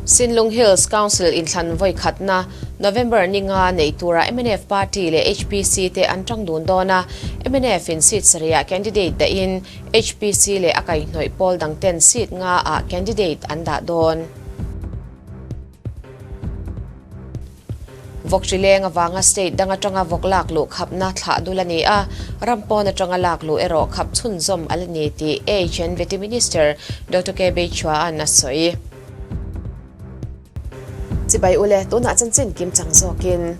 Sinlung Hills Council inthlan vawi khatna November ni nga neih turah mnf party leh HPC te an tang dun dawn a, mnf in seat sarihah candidate dahin HPC leh a kaihhnawih pawl dang ten seat nga ah candidate an dah dawn. Vawk hri leng avanga state dang atanga vawk lak luh khapna thlah dul a ni a, ram pawn atanga lak luh erawh khap chhunzawm a la ni tih AHN Vety Minister Doctor K Beichhua'n a sawi. Chibai ule, tunah chanchin kim chang zawkin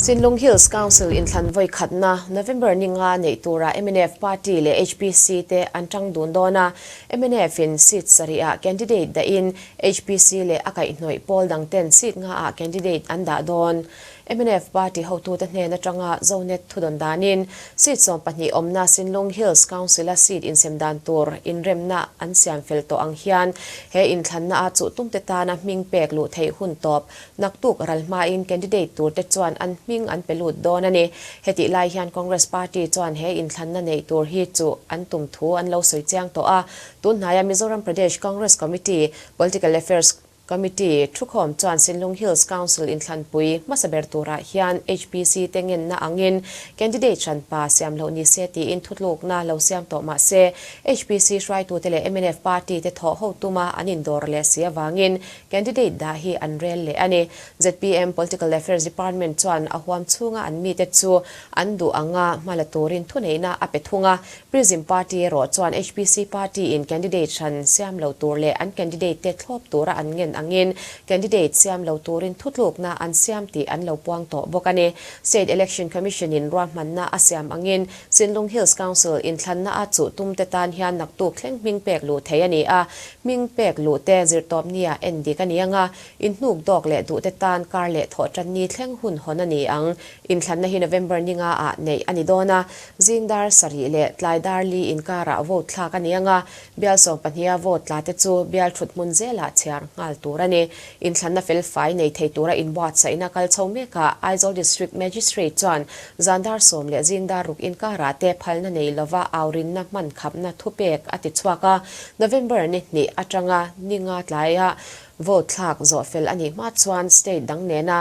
Sinlung Hills Council inthlan vawi khatna November ni nga neih turah mnf party leh HPC te an tang dun dawn a, mnf in seat sarihah candidate dahin HPC leh a kaihhnawih pawl dang ten seat ngaah candidate an dah dawn. Mnf party hotute hnen atanga Zonet thudawn danin seat 12 awmna Sinlung Hills Council-a seat insem dan tur inremna an siam fel tawh ang hian he inthlanna a chuh tumte tana hming pek luh theih hun tawp naktuk ral hmain candidate turte chuan an hming an pe lut dawn a ni. Hetih lai hian Congress party chuan he inthlanna neih tur hi chuh an tum thu an lo sawi chiang tawh a. Tunhnaia Mizoram Pradesh Congress Committee Political Affairs Committee thukhawm chuan Sinlung Hills Council inthlanpui hmasa ber turah hian HPC te ngenna angin candidate hranpa siam loh ni se tiin thutlukna lo siam tawh mah se HPC hruaitute leh mnf party te thawh ho tuma an indawr leh si avangin candidate dah hi an rel leh a ni. Zpm Political Affairs Department chuan a huam chhunga an mite chu an duh anga hma la turin thuneihna a pe thung a, Prism Party erawh chuan HPC Party in candidate hran siam lo tur leh an candidate te thlawp tura an ngen angin candidate siam lo turin thutlukna an siam tih an lo puang tawh bawk a ni. State Election Commission in ruahmanna a siam angin Sinlung Hills Council inthlanna a chuh tum te tan hian naktuk thleng hming pek luh thei a ni a, hming pek luh te zirtawp nia en dik a ni ang a, inhnuk dawk leh duh te tan kar leh thawh tan ni thleng hun hawn a ni ang. Inthlanna hi November ni nga ah neih a ni dawn a, zing dar sarih leh tlai dar li inkarah vote thlak a ni ang a, bial 12 a vote tla te chu bial thut hmun zelah chhiar nghal tur a ni. Inthlanna fel fai nei thei tura inbuatsaihna kal chho mekah Aizawl District Magistrate chuan zan dar 10 leh zing dar ruk inkarah te phalna nei lova aurinna hman khapna thupek a ti chhuak a, November ni hnih atanga ni nga tlaiah vote thlak zawh fel a nih hma chuan state dang nena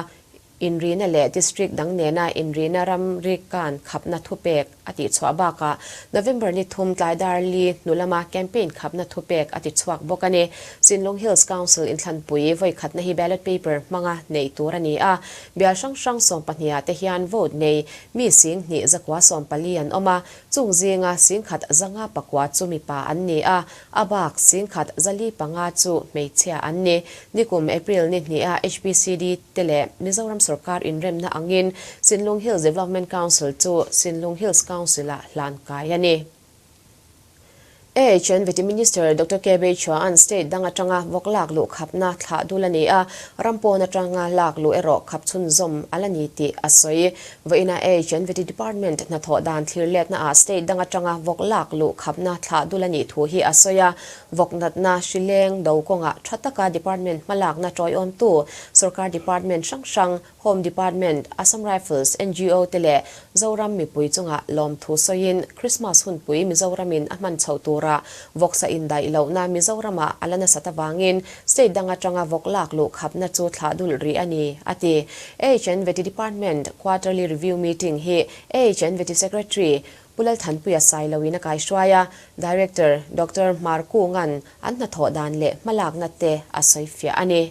Inrina leh District dang nena inrina ramri kan khapna thupek a tihchhuah bakah November ni thum tlai dar li hnu lama campaign khapna thupek a tichhuak bawk a ni. Sinlung Hills Council inthlanpui vawi khatna hi ballot paper hmanga neih tur a ni a, bial hrang hrang 12 ah te hian vote nei mi 10,140 an awm a, chung zinga 1,509 chu mipa an ni a, A bak 1,405 chu hmeichhia an ni. Nikum April ni hniha HPCD te leh Mizoram sorkar inremna angin Sinlung Hills Development Council chu Sinlung Hills Council-ah hlan kai a ni. AHN Vety Minister Doctor K Beichhua'n state dang atanga vawk lak luh khapna thlah dul a ni a, ram pawn atanga lak luh erawh khap chhunzawm a la ni tih a sawi. Vawiina AHN Vety Department hnathawh dan thlir letna ah state dang atanga vawk lak luh khapna thlah dul a nih thu hi a sawi a, vawk natna hri leng do kawngah tha taka department hmalakna tawiawmtu sorkar department hrang hrang, Home Department, Assam Rifles, NGO te leh Zoram mipui chungah lawmthu sawiin Christmas hunpui Mizoramin a hman chhoh turah vawksa indaih lohna Mizoramah a la nasat avangin State dang atanga vawk lak luh khapna chu thlah dulh rih a ni, a ti. AHN Vety Department Quarterly Review Meeting hi AHN Vety Secretary Pu Lalthanpuia Sailoin a kaihruai a, Director Doctor Hmar Kunga'n an hnathawh dan leh hmalakna te a sawifiah a ni.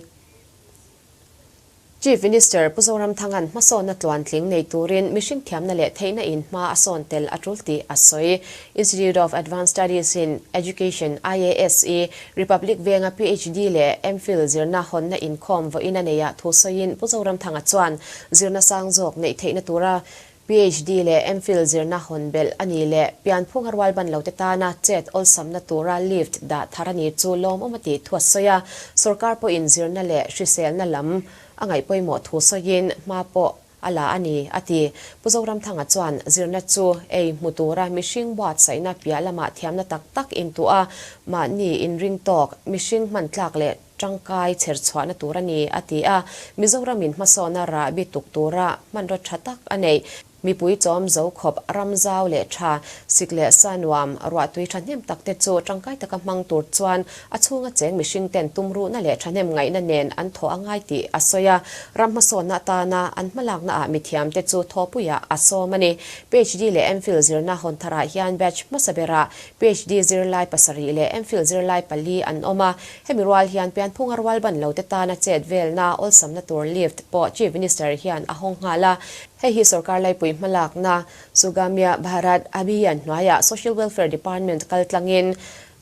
Chief Minister Pu Zoramthanga'n hmasawnna tluantling nei turin mihring thiamna leh theihna in hma a sawn tel a tul tih a sawi. Institute of Advanced Studies in Education, IASE, Republic venga PhD leh MPhil zirna hawnna inkhawm vawiin a neihah thu sawiin Pu Zoramthanga chuan zirna sang zawk neih theihna tura PhD leh MPhil zirna hawn belh a ni leh pianphunga rualban lote tana chet awlsamna tura lift dah thar a ni chu lawmawm a tih thu a sawi a. Sorkar pawhin zirna leh hriselna lam a ngaih pawimawh thu sawiin hma pawh a la a ni, a ti. Pu Zoramthanga chuan zirna chu ei hmu tura mihring buatsaihna piah lamah thiamna tak tak intuah a, mahni inring tawk, mihring hman tlak leh tangkai chher chhuahna tur a ni, a ti a. Mizoramin hmasawnna rahbi tuk tura hmanraw tha tak a neih. Mipui chawm zo khawp ram zau leh tha, sik leh sa nuam, ruahtui thahnem tak te chu tangkai taka hmang tur chuan a chhunga cheng mihring ten tumruhna leh thahnem ngaihna nen an thawh a ngai tih a sawi a. Ram hmasawnna atana an hmalakna ah mithiam te chu thawhpuiah a sawm a ni. PhD leh MPhil zirna hawn tharah hian batch hmasa berah PhD zirlai pasarih leh MPhil zirlai pali an awm a. Hemi rual hian pianphunga rual ban lo te tana chet velna awlsamna tur lift pawh Chief Minister hian a hawng nghal a. Hei hi sorkar laipui hmalakna Sugamya Bharat Abhiyan hnuaiah Social Welfare Department kaltlangin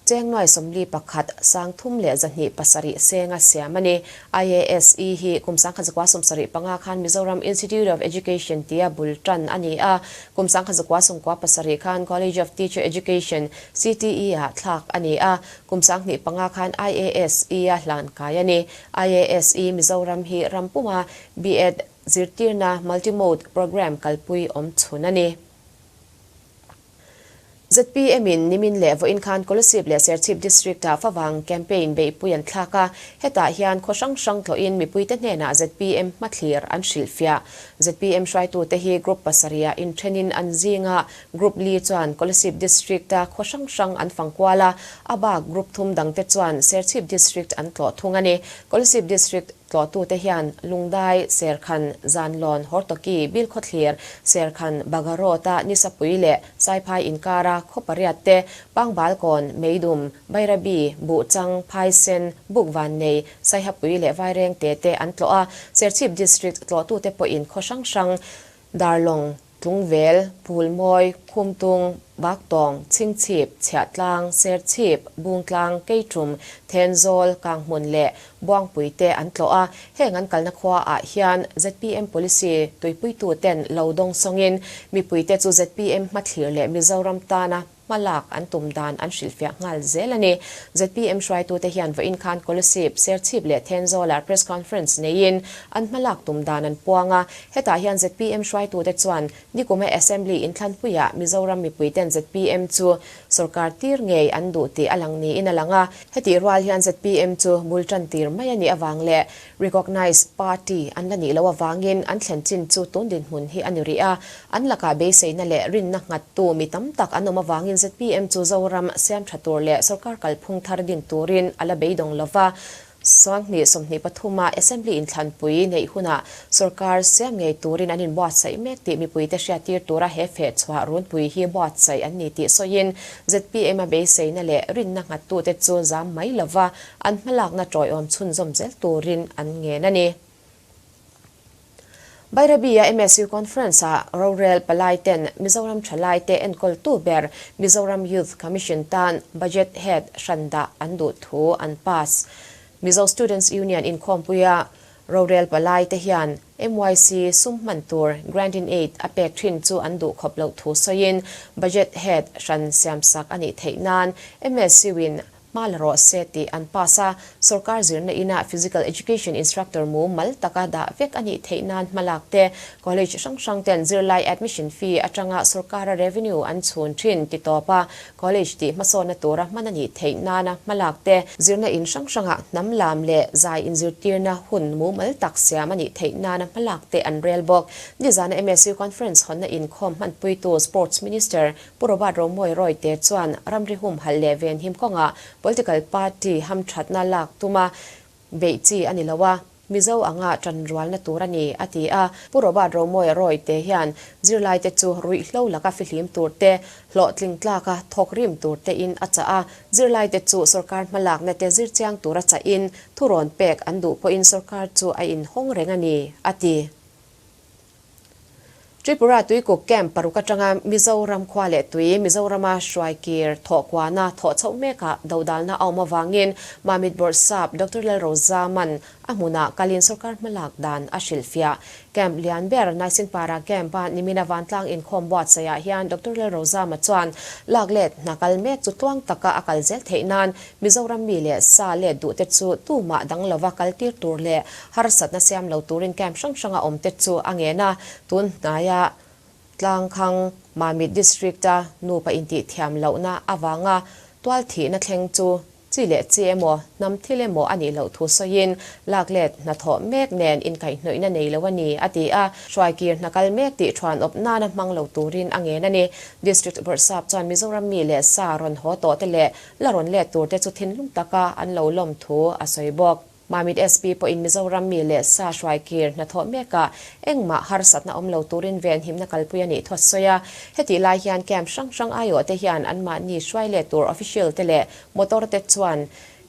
cheng nuai 41 3207 senga siam a ni. IASE hi kum 1975 khan Mizoram Institute of Education tia bul tan a ni a, kum 1997 khan College of Teacher Education, CTE, ah thlak a ni a, kum 2005 khan IASE a hlan kai a ni. IASE Mizoram hi ram puma B.Ed. Zirtirna Multi-mode Programme kalpui awm chhun a ni. Zpm in nimin leh vawiin khan Kolasib leh Serchhip District-ah favang campaign beihpui an thlak a, hetah hian khaw hrang hrang tlawhin mipuite hnenah zpm hmathlir an hrilhfiah. Zpm hruaitute hi Group pasarihah inthenin an zinga Group li chuan Kolasib District-a khaw hrang hrang an fang kual a, a bak Group thum dangte chuan Serchhip District an tlawh thung a ni. Kolasib District Tlawhtute hian Lungdai, Serkhan, Zanlawn, Hortoki, Bilkhawthlir, Serkhan, Bagharawta, Nisapui leh Saiphai inkara khaw pariat te, Pangbalkawn, Meidum, Bairabi, Buhchang, Phaisen, Bukvannei, Saihapui leh Vairengte te an tlawh a. Serchhip District tlawhtute pawhin khaw hrang hrang, Darlawng, Tlungvel, Phulmawi, Khumtung, Baktawng, Chhingchhip, Chhiahtlang, Serchhip, Bungtlang, Keitum, Thenzawl, Kanghmun leh Buangpui te an tlawh a. Heng an kalna khua ah hian zpm policy tuipuitu ten lo dawng sawngin mipuite chu zpm hmathlir leh Mizoram tana Hma lak an tum dan an hrilhfiah nghal zel a ni. Zpm hruaitute hian vawiin khan Kolasib, Serchhip leh Thenzawlah press conference neiin an hma lak tum dan an puang a. Hetah hian zpm hruaitute chuan nikuma Assembly inthlanpuiah Mizoram mipuiten zpm chu sorkar tir ngei an duh tih a lang niin a lang a. Hetih rual hian zpm chu bul tan tir mai a nih avang leh Recognised party an la nih loh avangin an thlen chin chu tun dinhmun hi a ni rih a. An lakah beiseina leh rinna nghattu mi tam tak an awm avangin zpm chu Zoram siam tha tur leh sorkar kalphung thar din turin a la beidawng lo va. 2023 a Assembly inthlanpui neih hunah sorkar siam ngei turin an inbuatsaih mek tih mipuite hriattir tura he fehchhuah runpui hi buatsaih an ni tih sawiin zpm a beiseina leh rinna nghattute chu zam mai lova An hmalakna tawiawm chhunzawm zel turin an ngen a ni. Bairabi-a MSU Conference-ah rorel palai ten Mizoram thalaite enkawltu ber Mizoram Youth Commission tan Budget Head hran dah an duh thu an pass. Mizo Students Union inkhawmpuia rorel palai te hian MYC sum hman tur Grant-in-Aid a pek thin chu an duh khawp loh thu sawiin Budget Head hran siamsak a nih theih nan MSU-in Hma la rawh se tih an pass a, sorkar zirna inah Physical Education Instructor mu mal taka dah vek a nih theih nan hma lak te, college hrang hrang ten zirlai admission fee atanga sorkara revenue an chhun thin ti tawp a, college tih hmasawnna tura hman a nih theih nana hma lak te, zirna in hrang hrangah hnam lam leh zai inzirtirna hun mumal tak siam a nih theih nana hma lak te an rel bawk. Nizana MSU Conference hawnna inkhawm hmanpuitu Sports Minister Pu Robert Romawi Royte chuan ramri humhalh leh venhim kawngah political party hamthatna lak tuma beih chi a ni lo a, Mizo anga tanrualna tur a ni, a ti a. Pu Robert Romawi Royte hian zirlaite chu ruihhlo laka fihlim tur te, hlawhtling tlaka thawk rim tur tein a chah a. Zirlaite chu sorkar hmalakna te zirchiang tura chahin thurawn pek an duh pawhin sorkar chu a inhawng reng a ni, a ti. Tripura Tuikuk Camp paruk atanga Mizoram khua leh tui Mizorama hruaikir thawhkuana thawh chhoh mekah dodalna a awm avangin Mamit Bawrhsap Doctor Lalrozaman a hmunah kalin sorkar hmalak dan a hrilhfiah. Camp lian ber Naisingpara Camp-a nimina vantlang inkhawm buatsaihah hian Doctor Lalrozama chuan lak let hna kal mek chu tluang taka a kal zel theih nan Mizoram mi leh sa let duhte chu tumah dang lova kaltir tur leh harsatna siam lo turin camp hrang hranga awmte chu a ngen a. Tun hnaia Tlangkhang Mamit District-a nupa intih thiam lohna avanga tualthihna thleng chu Chi leh chi emaw, hnam thil emaw a nih loh thu sawiin, lak let hnathawh mek nen inkaihhnawihna nei lo a ni, a ti a. Hruaikir hna kal mek tih thuan awp nana hmang lo turin a ngen a ni. District Bawrhsap chuan Mizoram mi leh sa rawn haw tawh te leh la rawn let tur te chu thinlung taka an lo lawm thu a sawi bawk. Mamit SP pawhin Mizoram mi leh sa hruaikir hnathawh mekah engmah harsatna awm lo turin venhimna kalpui a nih thu a sawi a. Hetih lai hian camp hrang hrang aiawhte hian anmahni hruai let tur official te leh motor te chuan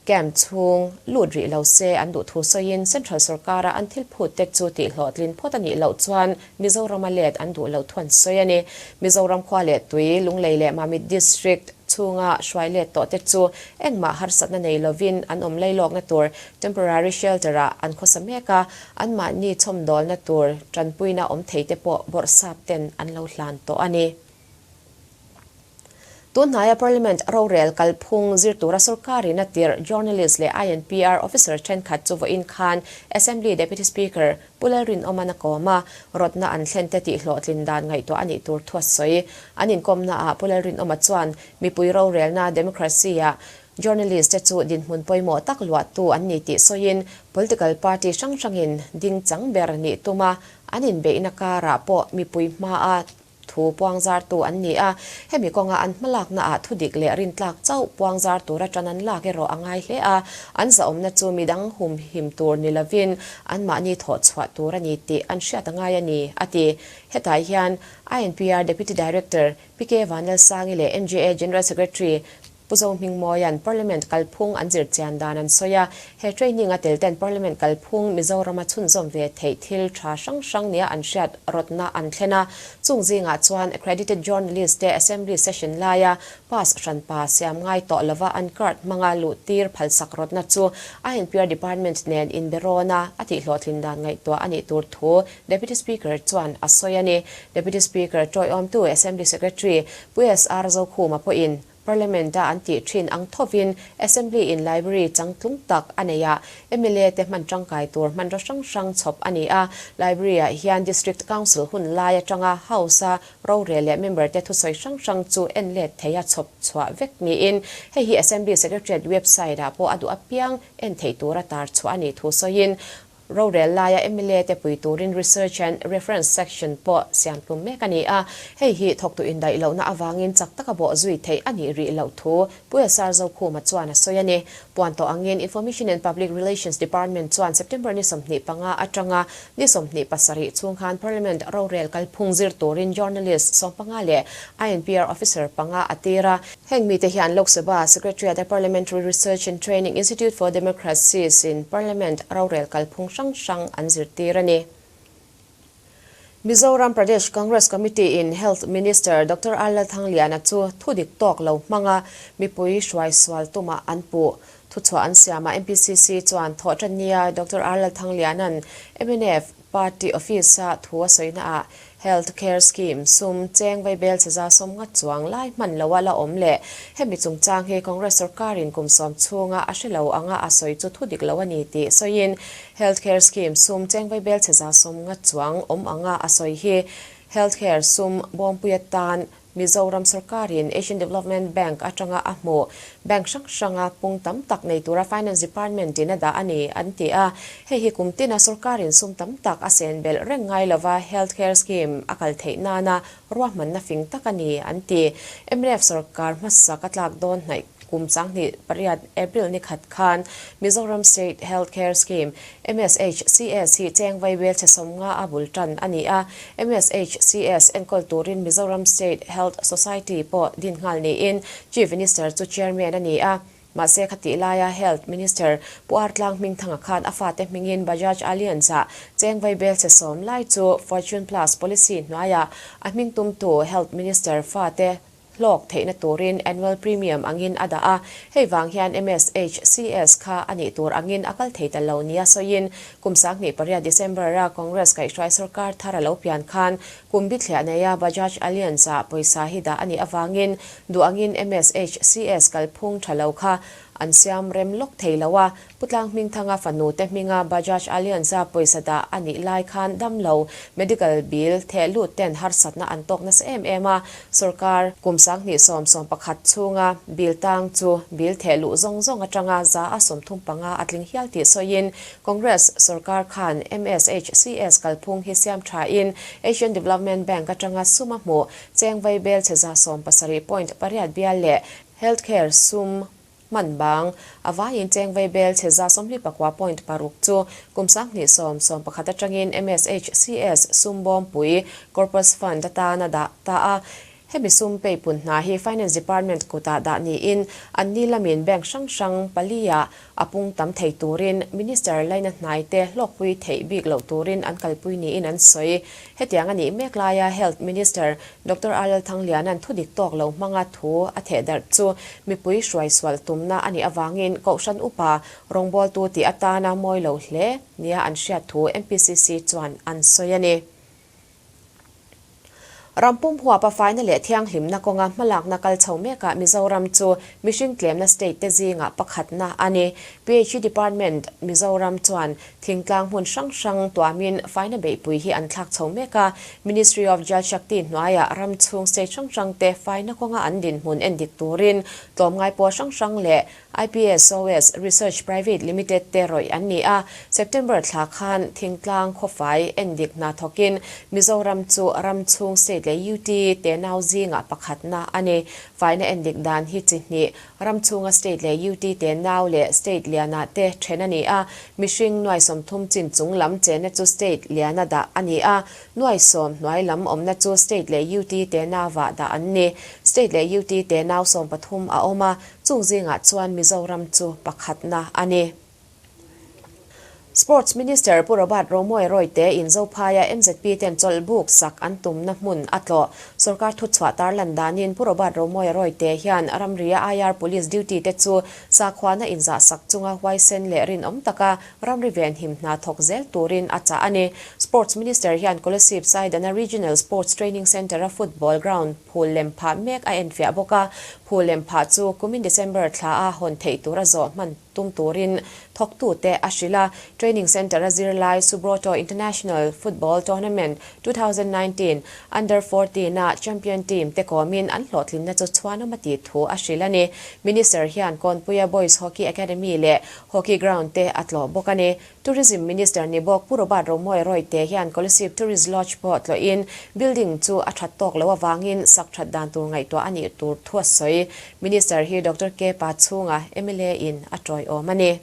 camp chhung lut rih lo se an duh thu sawiin central sorkara an thil phut te chu tihhlawhtlin phawt a nih loh chuan Mizorama let an duh loh thu an sawi a ni. Mizoram khua leh tui, Lunglei leh Mamit District chhunga hruai let tawh te chu engmah harsatna nei lovin an awm lailawkna tur temporary shelter ah an khawsa mek a, anmahni chhawmdawlna tur tanpuina awm thei te pawh bawrhsap ten an lo hlan tawh a ni. Tunhnaia Parliament rorel kalphung zir tura sorkarin a tirh journalist leh INPR officer thenkhat chu vawiin khan Assembly Deputy Speaker Pu Lalrinawman a kawm a, rawtna an thlen te tih hlawhtlin dan ngaihtuah a nih tur thu a sawi. An inkawmnaah Pu Lalrinawma chuan mipui rorelna democracy-ah journalist te chu dinhmun pawimawh tak luahtu an ni tih sawiin political party hrang hrangin ding chang ber nih tuma an inbeihna karah pawh mipui hmaa Thu puangzartu an ni a, hemi kawnga an hmalaknaah thudik leh rintlak chauh puangzar tura tan an lak erawh a ngai hle a, an zahawmna chu midang humhim tur ni lovin anmahni thawh chhuah tur a ni tih an hriat a ngai a ni, a ti. Hetah hian INPR Deputy Director PK Vanlalsangi leh MJA General Secretary Pu Zohmingmawia'n Parliament kalphung an zir chian dan an sawi a, he training a tel ten Parliament kalphung Mizorama chhunzawm ve theih thil tha hrang hrang nia an hriat rawtna an thlen a, chung zingah chuan accredited journalist te Assembly session laia pass hranpa siam ngai tawh lova an card hmanga luh tir phalsak rawtna chu INPR Department nen inberawn a a tihhlawhtlin dan ngaihtuah a nih tur thu Deputy Speaker chuan a sawi a ni. Deputy Speaker tawiawmtu Assembly Secretary Pu SR Zokhuma pawhin Parliament-a an tih thin ang thovin Assembly in Library changtlung tak a nei a, mla te hman tangkai tur hmanraw hrang hrang chhawp a ni a. Library-ah hian District Council hun lai atanga House-a rorel leh member te thusawi hrang hrang chu en let thei a chhawp chhuah vek niin hei hi Assembly Secretariat website-ah pawh a duh apiang en theih tura tar chhuah a nih thu sawiin Rorel laia mla te pui turin Research and Reference Section pawh siam tum mek a ni a, hei hi thawktu indaih lohna avangin chak taka bawh zui theih a nih rih loh thu Pu SR Zokhuma chuan a sawi a ni. Puan tawh angin Information and Public Relations Department chuan September ni 25 atanga ni 27 chhung khan Parliament rorel kalphung zir turin journalist 15 leh INPR officer panga a tir a. Heng mite hian Lok Sabha Secretariat a Parliamentary Research and Training Institute for Democracies in Parliament rorel kalphung hrang hrang an zirtir a ni. Mizoram Pradesh Congress Committee in Health Minister Doctor R Lalthangliana chu thu dik tawk lo hmanga mipui hruai sual tumah an puh. Thuchhuah an siamah MPCC chuan thawhtannia Doctor R Lalthangliana'n mnf Party office-a thu a sawinaah Health Care Scheme sum cheng vaibel cheza sawm nga chuang lai hman loa la awm leh hemi chungchang hi Congress sorkarin kum sawm chhunga a hre lo anga a sawi chu thu dik lo a ni tih sawiin Health Care Scheme sum cheng vaibel cheza 50 chuang awm anga a sawi hi Health Care sum bawmpui atan Mizoram sorkarin Asian Development Bank atanga a hmuh bank hrang hranga pung tam tak nei tura Finance Department in a dah a ni, an ti a. Hei hi kum tina sorkarin sum tam tak a sen belh reng ngai lova Health Care Scheme a kal theih nana ruahmanna fing tak a ni, an ti. Mnf sorkar hmasak a tlak dawn hnaih kum changhnih pariat April ni khat khan Mizoram State Health Care Scheme, MSHCS, hi cheng vaibel chhe 50 a bul tan a ni a. MSHCS enkawl turin Mizoram State Health Society pawh din nghal niin Chief Minister chu Chairman a ni a. Mahse khatih laia Health Minister Pu Artlang Hmingthanga khan a fate hmingin Bajaj Allianz-ah cheng vaibel chhe 10 lai chu Fortune Plus Policy hnuaiah a hming tumtu Health Minister fate hlawk theihna turin annual premium angin a dah a, hei vang hian MSHCS kha a nih tur angin a kal thei ta lo nia sawiin kum 2008 December-a Congress kaihhruai sorkar thar a lo pian khan kum bithliah neia Bajaj Allianz-ah pawisa hi dah a nih avangin duh angin MSHCS kalphung tha lo kha. an siam rem lawk thei lo a, Pu Tlanghmingthanga fanu te hminga Bajaj Allianz-a pawisa dah a nih lai khan damlo medical bill theh lut ten harsatna an tawk nasa em em a, sorkar kum 2011 chhunga bill tang chu bill theh luh zawng zawng atanga 35% a tling hial tih sawiin Congress sorkar khan MSHCS kalphung hi siam thain Asian Development Bank atanga sum a hmuh cheng vaibel chhe 17.8 bial leh Healthcare sum hman bang a vaiin cheng vaibel chhe 29.6 chu kum 2011 atangin MSHCS sum bawmpui Corpus Fund atana dah ta a. Hemi sum peipun hna hi Finance Department kutah dah niin an ni lamin bank hrang hrang pali-ah a pung tam thei turin Minister laina hnaite hlawkpui theih bik loh turin an kalpui niin an sawi. Hetiang a nih mek laia Health Minister Doctor RL Thangliana'n thudik tawk lo hmanga thu a theh darh chu mipui hruai sual tumna a nih avangin Kohhran upa rawngbawltu tih atana mawi lo hle nia an hriat thu MPCC chuan an sawi a ni. Ram pum huapa faina leh thianghlimna kawnga hmalakna kal chho mekah Mizoram chu mihring tlemna state te zingah pakhatna a ni. PHE Department Mizoram chuan thingtlang hmun hrang hrang tuamin faina beihpui hi an thlak chho mek a. Ministry of Jal Shakti hnuaiah ram chhung state hrang hrang te faina kawnga an dinhmun endik turin tlawmngai pawl hrang hrang leh IPSOS Research Private Limited te rawih an ni a, September thla khan thingtlang khawfai endik hna thawkin Mizoram chu ram chhung state leh UT tenau zingah pakhatna a ni. Faina endik dan hi chi hnih, ram chhunga state leh UT tenau leh state liana te then a ni a, mihring nuai 30 chin chung lam chenna chu state liana dah a ni a, nuai 10 hnuai lam awmna chu state leh UT tenauah dah an ni. State leh UT tenau 13 a awm a, Chung zingah chuan Mizoram chu pakhatna a ni. Sports Minister Pu Robert Romawia Royte in Zophaia MZP ten chawlh buk sak an tumna hmun a tlawh. Sorkar thuchhuah tarlan danin Pu Robert Romawia Royte hian ramria IR Police duty te chu sakhuana inzah sak chunga huaisen leh rinawm taka ramri venhim hna thawk zel turin a chah a ni. Sports Minister hian Kolasib Saidana Regional Sports Training Centre-a football ground phul lem phah mek a enfiah bawk a, phul lem phah chu kumin December thla a hawn theih tura zawh hman tum turin thawktute a hrilh a. Training Centre a zirlai Subroto International Football Tournament 2019 Under 14 a champion team te kawmin an hlawhtlinna chu chhuanawm a tih thu a hrilh a ni. Minister hian Kawnpuia Boys Hockey Academy leh Hockey Ground te a tlawh bawk a ni. Tourism Minister ni bawk Pu Robert Romawia Royte hian Kolasib Tourist Lodge pawh tlawhin building chu a that tawk loh avangin sak that dan tur ngaihtuah a nih tur thu a sawi. Minister hi Doctor K Pachhunga mla in a tawiawm a ni.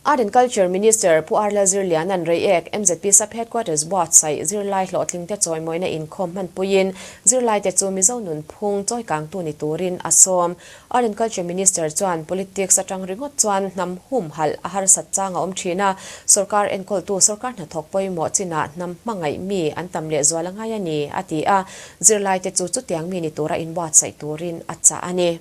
Art and Culture Minister Pu R Lalzirliana'n Reiek MZP Sub Headquarters buatsaih zirlai hlawhtlingte chawimawina inkhawm hmanpuiin zirlaite chu Mizo nunphung chawikangtu ni turin a sawm. Art and Culture Minister chuan politics atang ringawt chuan hnam humhalh a harsat chang a awm thin a, sorkar enkawltu sorkar hnathawk pawimawh chinah hnam hmangaih mi an tam lehzual a ngai a ni, a ti a, zirlaite chu chutiang mi ni tura inbuatsaih turin a chah a ni.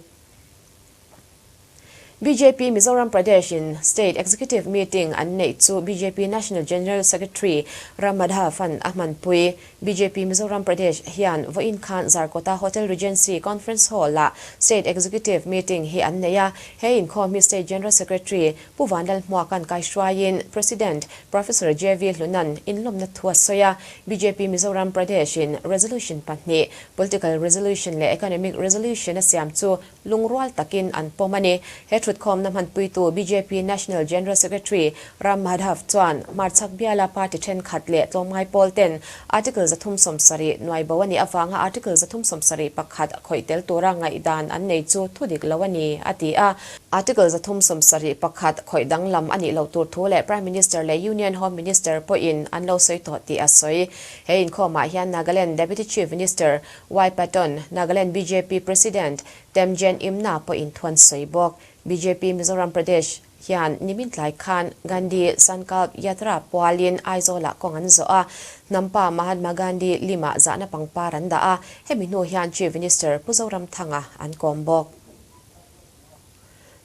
Bjp Mizoram Pradesh in State Executive Meeting an neih chu bjp National General Secretary Ram Madhav an a hmanpui. Bjp Mizoram Pradesh hian vawiin khan Zarkawta Hotel Regency Conference Hall-ah State Executive Meeting hi an nei a. He inkhawm hi State General Secretary Pu Vanlalhmuaka'n kaihruaiin President Professor JV Hluna'n inlawmna thu a sawi a. Bjp Mizoram Pradesh in Resolution pahnih, Political Resolution leh Economic Resolution a siam chu Lungrual takin an pawm a ni. He thutkhawmna hmanpuitu bjp National General Secretary Ram Madhav chuan hmarchhak biala party thenkhat leh tlawmngai pawl ten Article 370 nuai bo a nih avanga Article 371 khawih tel tura ngaihdan an nei chu thu dik lo a ni, a ti a. Article 371 khawih danglam a nih loh tur thu leh Prime Minister leh Union Home Minister pawhin an lo sawi tawh tih a sawi. He inkhawmah hian Nagaland Deputy Chief Minister Y Patton, Nagaland bjp President Temjen Imna pawhin thu an sawi bawk. Bjp Mizoram Pradesh hian nimin tlai khan Gandhi Sankalp Yatra pualin Aizawlah kawng an zawh a, hnampa Mahatma Gandhi limah zahna pangpar an dah a, hemi hnu hian Chief Minister Pu Zoramthanga an kawm bawk.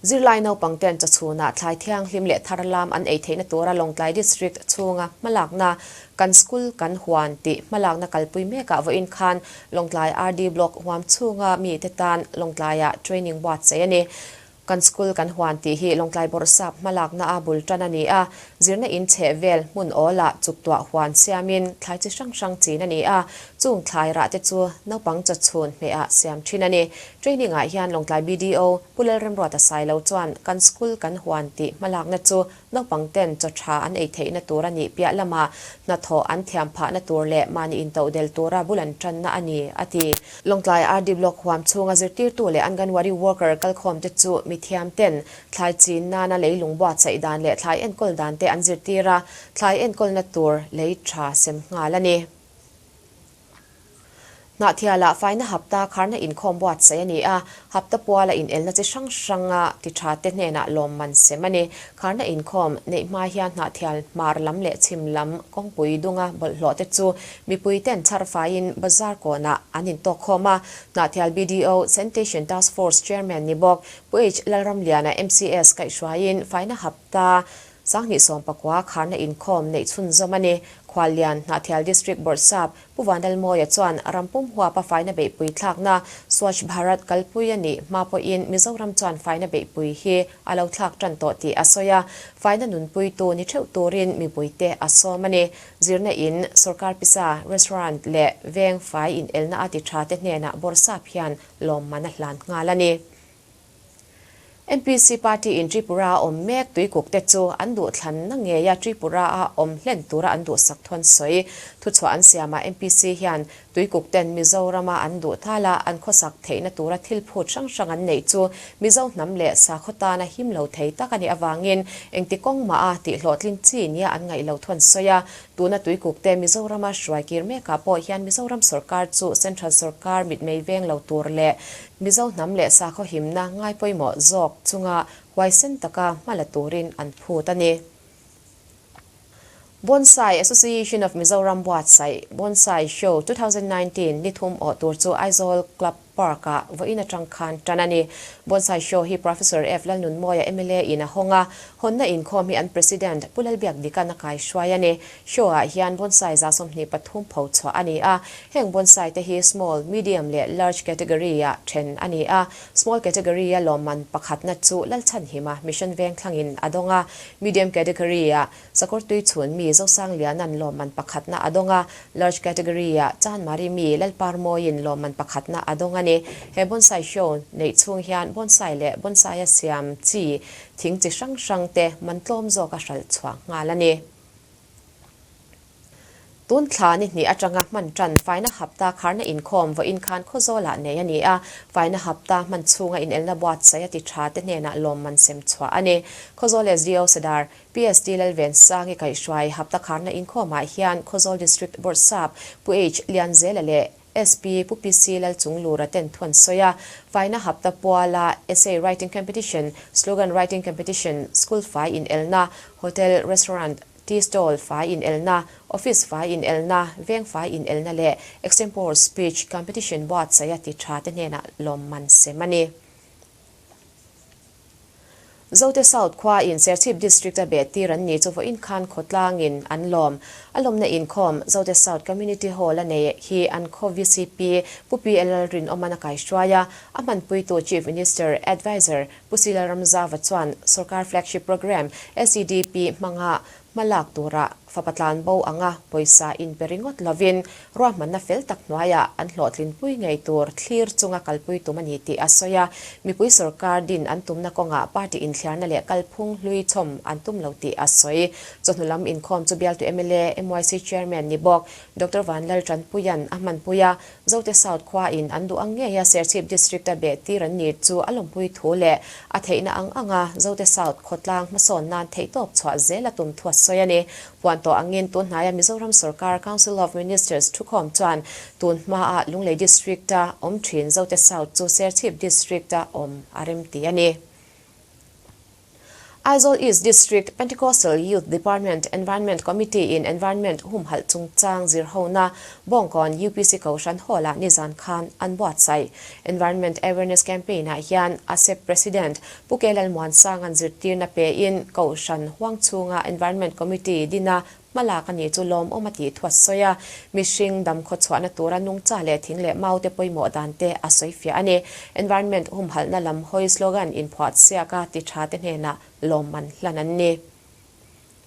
Zirlai naupang ten chawchhunah thlai thianghlim leh thar lam an ei theihna tura Lawngtlai District chhunga hmalakna Kan School Kan Huan tih hmalakna kalpui mekah vawiin khan Lawngtlai RD Block huam chhunga mite tan Lawngtlaiah training buatsaih a ni. Kan School Kan Huan tih hi Lawngtlai Bawrhsap hmalakna a bul tan a ni a, zirna in chheh vel hmun awlah chuktuah huan siamin thlai chi hrang hrang chin a ni a, chung thlai rah te chu naupang chawchhun hmehah siam thin a ni. Training ah hian Lawngtlai BDO Pu Lalremruata Sailo chuan Kan School Kan Huan tih hmalakna chu Naupang ten chaw tha an ei theihna tur a nih piah lamah hnathawh an thiam phahna tur leh mahni intohdel tura bul an tanna a ni, a ti. Lawngtlai RD Block huam chhunga zirtirtu leh Anganwadi worker kalkhawm te chu mithiam ten thlai chin nana leilung buatsaih dan leh thlai enkawl dan te an zirtir a, thlai enkawlna tur lei tha sem nghal a ni. Hnahthialah faina hapta kharna inkhawm buatsaih a ni a, hapta puala inelna chi hrang hranga ti tha te hnenah lawmman sem a ni. Kharna inkhawm neih hma hian Hnahthial hmar lam leh chhim lam kawngpui dunga bawlhhlawh te chu mipui ten chhar faiin bazar kawnah an intawkkhawm a. Hnahthial BDO Sanitation Task Force Chairman ni bawk Pu H Lalramliana MCS kaihhruaiin faina hapta 2019 kharna inkhawm neih chhunzawm a ni. Khuallian, Hnahthial District Bawrhsap, Pu Vanlalmawia chuan rampum huapa faina beihpui thlakna Swachh Bharat kalpui a nih hma pawhin Mizoram chuan faina beihpui hi a lo thlak tan tawh tih a sawi a, faina nunpuitu ni theuh turin mipuite a sawm a ni. Zirna in, sawrkar pisa, restaurant leh veng fai inelna a ti tha te hnenah Bawrhsap hian lawmman a hlan nghal a ni. MPC party in Tripura a awm mek tuikuk te chu an duhthlanna ngeia Tripura a awm hlen tura an duhsak thawn sawi. Thuchhuah an siamah MPC hian tuikuk ten Mizorama an duh thala an khawsak theihna tura thil phut hrang hrang an neih chu Mizo hnam leh sakhaw tana him lo thei tak a nih avangin engti kawng mah a tihhlawhtlin chi nia an ngaih lo thawn sawi a. Tuna tuikuk te Mizorama hruai kir mekah pawh hian Mizoram sawrkar chu Central sawrkar mitmei veng lo tur leh Mizo hnam leh sakhaw himna ngai pawimawh zawk chunga huaisen taka hma la turin an phut a ni. Bonsai Association of Mizoram buatsaih Bonsai Show 2019 ni thum awh tur chu Aizawl Club Park-ah vawiin atang khan tan a ni. Bonsai Show hi Professor F Lalnunmawia mla in a hawng a, hawnna inkhawm hi an President Pu Lalbiak Dikan a kaihruai a ni. Show-ah hian bonsai 23 pho chhuah a ni a, heng bonsai te hi small, medium leh large category-ah then a ni a. Small category-a lawmman pakhatna chu Lalchhanhima Mission Vengthlangin a dawng a, medium category-ah Sakawr tui chhun mi Zosangliana'n lawmman pakhatna a dawng a, large category-ah Chanmari mi Lalparmawiin lawmman pakhatna a dawng a ni. He bonsai show neih chhung hian bonsai leh bonsai-a siam chi thing chi hrang hrang te man tlawm zawk a hralh chhuah nghal a ni. Tun thla ni hnih atanga hman tan faina hapta kharna inkhawm vawiin khan Khawzawlah nei a ni a, faina hapta hman chhunga inelna buatsaih a ti tha te hnenah lawmman sem chhuah a ni. Khawzawl SDO Sadar PSD Lalvensangi kaihhruai hapta kharna inkhawmah hian Khawzawl District Bawrhsap Pu H Lianzela leh SP Pu PC Lalchunglura ten thu an sawi a, faina hapta puala Essay Writing Competition, Slogan Writing Competition, School fai inelna, Hotel, Restaurant, Tea Stall fai inelna, Office fai inelna, Veng fai inelna leh Extempore Speech Competition buatsaih a ti tha te hnenah lawmman sem a ni. Zote South khua in Serchhip District a beh tir an ni chu vawiin khan khawtlangin an lawm. A lawmna inkhawm Zote South Community Hall a nei hi an khaw VCP Pu PL Lalrinawman a kaihruai a, a hmanpuitu Chief Minister Adviser Pu Sila Ramzava chuan Sorkar Flagship Programme SEDP hmanga Hma lak turah fapa tlan bo anga pawisa in pe ringawt lovin ruahmanna fel tak hnuaiah an hlawhtlinpui ngei tur thlir chunga kalpui tum a ni tih a sawi a. Mipui sorkar din an tumna kawngah party inthliarna leh kalphung hlui chhawm an tum lo tih a sawi. Chawhnu lam inkhawm chu bialtu mla, MYC Chairman ni bawk Doctor Vanlaltanpuia'n a hmanpui a. Zote South khua in an duh ang ngeia Serchhip District a beh tir an ni chu a lawmpui thu leh a theihna ang anga Zote South khawtlang hmasawn nan theihtawp chhuah zel a tum thu a sawi a ni. Puan tawh angin tun hnaia Mizoram Sorkar Council of Ministers thukhawm chuan tun hmaa Lunglei District a awm thin Zote South chu Serchhip District a awm a remti a ni. Aizawl East District Pentecostal Youth Department Environment Committee in Environment humhalh chungchang zirhona Bawngkawn UPC Kohhran Hall-ah nizan khan an buatsaih. Environment Awareness Campaign ah hian ASEP President Pu K Lalmuansanga'n zirtirna pein Kohhran huang chhunga Environment Committee dina Hmalak a nih chu lawmawm a tih thu a sawi a, mihring dam khawchhuahna tura nungcha leh thing leh mau te pawimawh dan te a sawi fiah a ni. Environment humhalhna lam hawi slogan inphuah chhiak a ti tha te hnenah lawmman hlan an ni.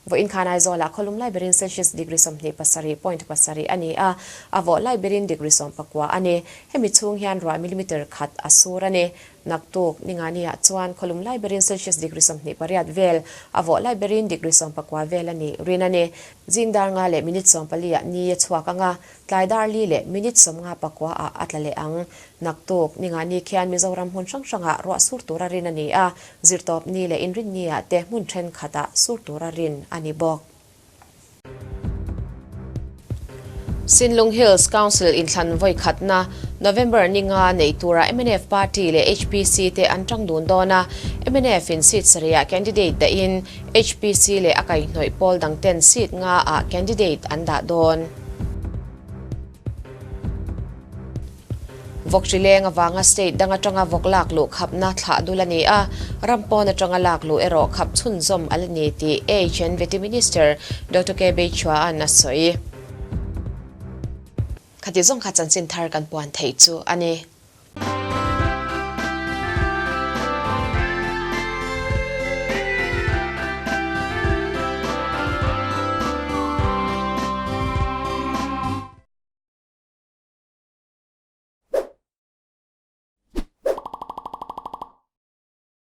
Vawiin khan Aizawlah khawlum lai berin Celsius degree 27 point pasarih a ni a, a vawh lai berin degree 19 a ni. Hemi chhung hian ruah millimeter khat a sur a ni. Naktuk, Ningani-ah chuan khawlum lai berin Celsius degree 28 vel, a vawh lai berin degree 19 vel a nih rin a ni. Zing dar nga leh minute 14 ah ni a chhuak ang a, tlai dar li leh minute 59 ah a tla leh ang. Naktuk, Ningani khian Mizoram hmun hrang hrangah ruah sur tura rin a ni a, zirtawp ni leh inrinni-ah te hmun thenkhatah sur tura rin a ni bawk. Sinlung Hills Council inthlan vawi khatna November ni nga neih tura mnf party leh HPC te an tang dun dawn a, mnf in seat sarihah candidate dahin HPC leh a kaihhnawih pawl dang ten seat nga ah candidate an dah dawn. Vawk hri leng avanga state dang atanga vawk lak luh khapna thlah dul a ni a, ram pawn atanga lak luh erawh khap chhunzawm a la ni tih AHNVT Minister Doctor K Beichhua'n a sawi. Khati zawng kha chanchin thar kan puan theih chu a ni.